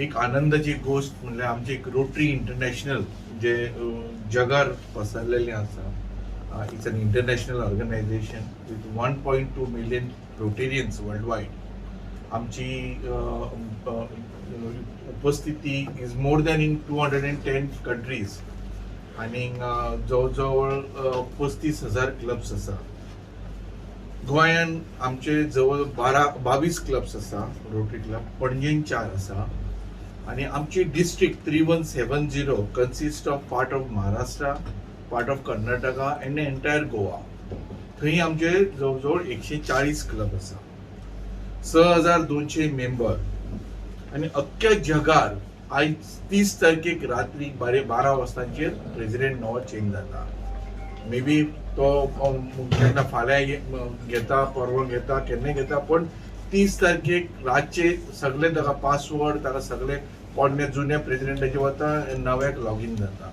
एक आनंदाची गोश्ट म्हणल्यार आमची एक रोटरी इंटरनॅशनल जे जगार पसरलेलें आसा. It's an international organization with 1.2 million Rotarians worldwide. आमची उपस्थिती is more than in 210 countries आनी जवळ जवळ 35,000 क्लब्स आसा. गोंयान आमचे जवळ 12-22 क्लब्स आसा रोटरी क्लब. पणजेन चार आसा आनी आमची district 3170 consist of part of Maharashtra, part of Karnataka and entire Goa. थंय आमचे जवळ जवळ 140 क्लब आसा, 6200 मेंबर आनी अख्ख्या जगार आयज 30 तारखेक रात्री 12 वाजतांचेर प्रेसिडेंट नवो चेंज जाता. मे बी तो केन्ना फाल्यां घेता, परवां घेता, केन्ना घेता, पण 30 तारखेक रातचे सगळे ताका पासवर्ड, ताका सगळे पोरण्या जुन्या प्रेसिडेंटाचे वता आनी नव्याक लॉगीन जाता.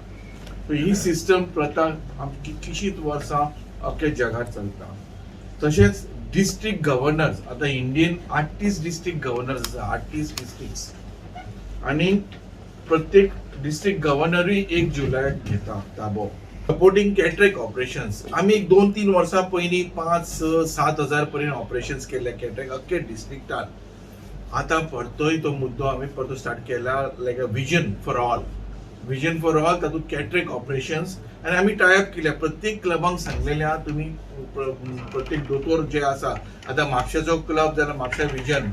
सो ही सिस्टम, प्रथा आमची कितलीशींच वर्सां अख्ख्या जगात चलता. तशेंच डिस्ट्रिक्ट गव्हर्नर्स, आतां इंडियन 38 डिस्ट्रिक्ट गव्हर्नर्स आसा, 38 डिस्ट्रिक्ट्स, आनी प्रत्येक डिस्ट्रिक्ट गव्हर्नरूय 1 जुलयाक घेता ताबो. सपोर्टिंग कॅटरेक्ट ऑपरेशन्स, आमी एक 2-3 वर्सां पयलीं 5, 6, 7 हजार पर्यंत ऑपरेशन्स केले कॅटरेक्ट अख्खे डिस्ट्रिक्टान. आतां परतोय तो मुद्दो आमी परतो स्टार्ट केला, like a vision for all. Vision for all, तातूंत कॅटरेक्ट ऑपरेशन्स आनी आमी टायअप केल्या. प्रत्येक क्लबांक सांगलेलें आहा, तुमी प्रत्येक दोतोर जे आसा, आतां म्हापशेचो क्लब जाल्यार म्हापशा विजन,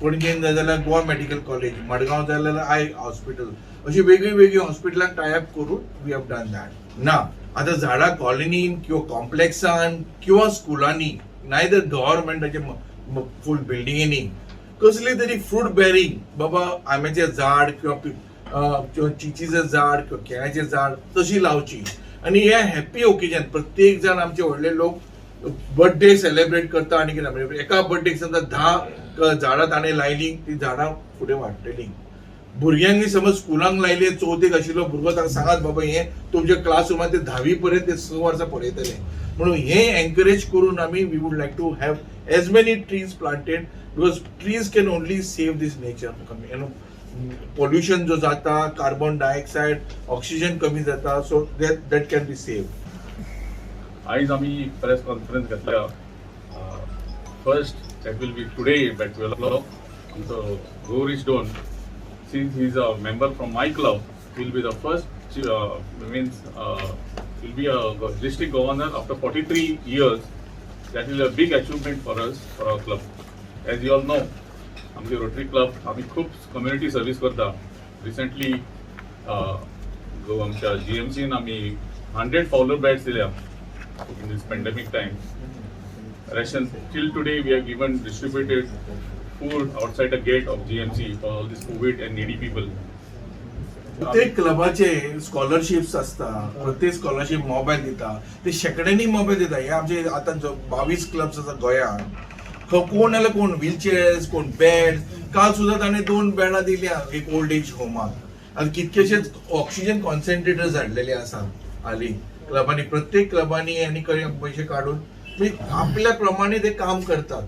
पणजेन जाय जाल्यार गोवा मेडिकल कॉलेज, मडगांव जाय जाल्यार I hospital, अशी वेगळी वेगळी हॉस्पिटलांक टायअप करून we have done that. ना आतां झाडां कॉलनीन किंवा कॉम्प्लेक्सान किंवा स्कुलांनी, नायदर गव्हर्मेंटाचे फूल बिल्डिंगेनी कसली तरी फ्रूट बेरिंग, बाबा आंब्याचें झाड किंवा किंवा चिचीचें झाड किंवा केळ्याचें झाड तशी लावची. आनी हे हॅप्पी ओकेजन, प्रत्येक जाण आमचे व्हडले लोक बर्थडे सेलिब्रेट करता आनी कितें, म्हणजे एका बर्थडेक समजा 10 झाडां ताणें लायलीं, ती झाडां फुडें वाडटलीं. भुरग्यांनी समज स्कुलांक लायले, चवथेक आशिल्लो भुरगो, ताका सांगात, बाबा हें तुमच्या क्लासरुमान ते धावी पर्यंत ते 6 वर्सां पळयतले. म्हणून हे एनकरेज करून आमी we would like to have as many trees planted, because trees can only save this nature. Pollution जो जाता, कार्बन डायऑक्सायड, ऑक्सिजन कमी जाता, so that can be save. आयज आमी प्रेस कॉन्फरन्स घेतल्या. First, that will be today by 12 o'clock. आमचो Gaurish Don, since he is a member from my club, will be the first, means will be a district governor after 43 years. That is a big achievement for us, for our club. As you all know, आमचे rotary club आमी खूब community service करता. Recently आमच्या जीएमसीन आमी 100 Fowler bads दिल्या in this pandemic time. Ration, till today we have given, distributed food outside the gate of GMC for all these COVID and needy people. प्रत्येक क्लबाचे scholarships आसता. प्रत्येक scholarship, mobile दिता, ते शेंकड्यांनी मोबायल दिता. हे आमचे आतां जो 22 क्लब्स आसा गोंयांत, कोण जाल्यार कोण व्हीलचेअर्स, कोण बेड. काल सुद्दां ताणें दोन बेडां दिल्या एक ओल्ड एज होमाक. आनी कितकेशेच ऑक्सिजन कॉन्सन्ट्रेटर्स हाडलेले आसा हालीं क्लबांनी, प्रत्येक क्लबांनी, आनी पयशे काडून म्हणजे आपल्या प्रमाणे ते काम करतात.